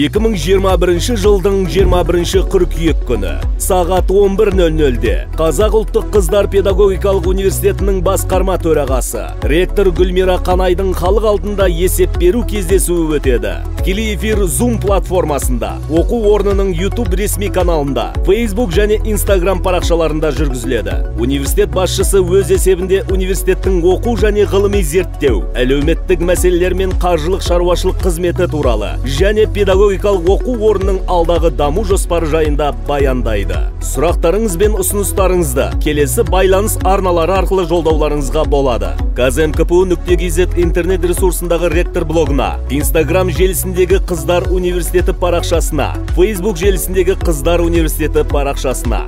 2021 жылдың 21 қыркүйек күні сағат 11:00-де Қазақ ұлттық қыздар педагогикалық университетінің басқарма төрағасы, ректор Гүлмира Қанайдың халық алдында есеп беру кездесуі өтеді. Тікелей эфир Zoom платформасында, оқу орнының YouTube ресми каналында, Facebook және Instagram парақшаларында жүргізіледі. Университет басшысы өз есебінде университеттің оқу және ғылыми зерттеу, әлеуметтік мәселелер мен қаржылық шаруашылық қызметі туралы және педагогикалық оқу орнының алдағы даму жоспары жайында баяндайды. Сұрақтарыңыз бен ұсыныстарыңызды келесі байланыс арналары арқылы жолдауларыңызға болады. kazmkpu.kz интернет ресурсындағы ректор блогына, Instagram желісіндегі Қыздар университеті парақшасына, Facebook желісіндегі Қыздар университеті парақшасына.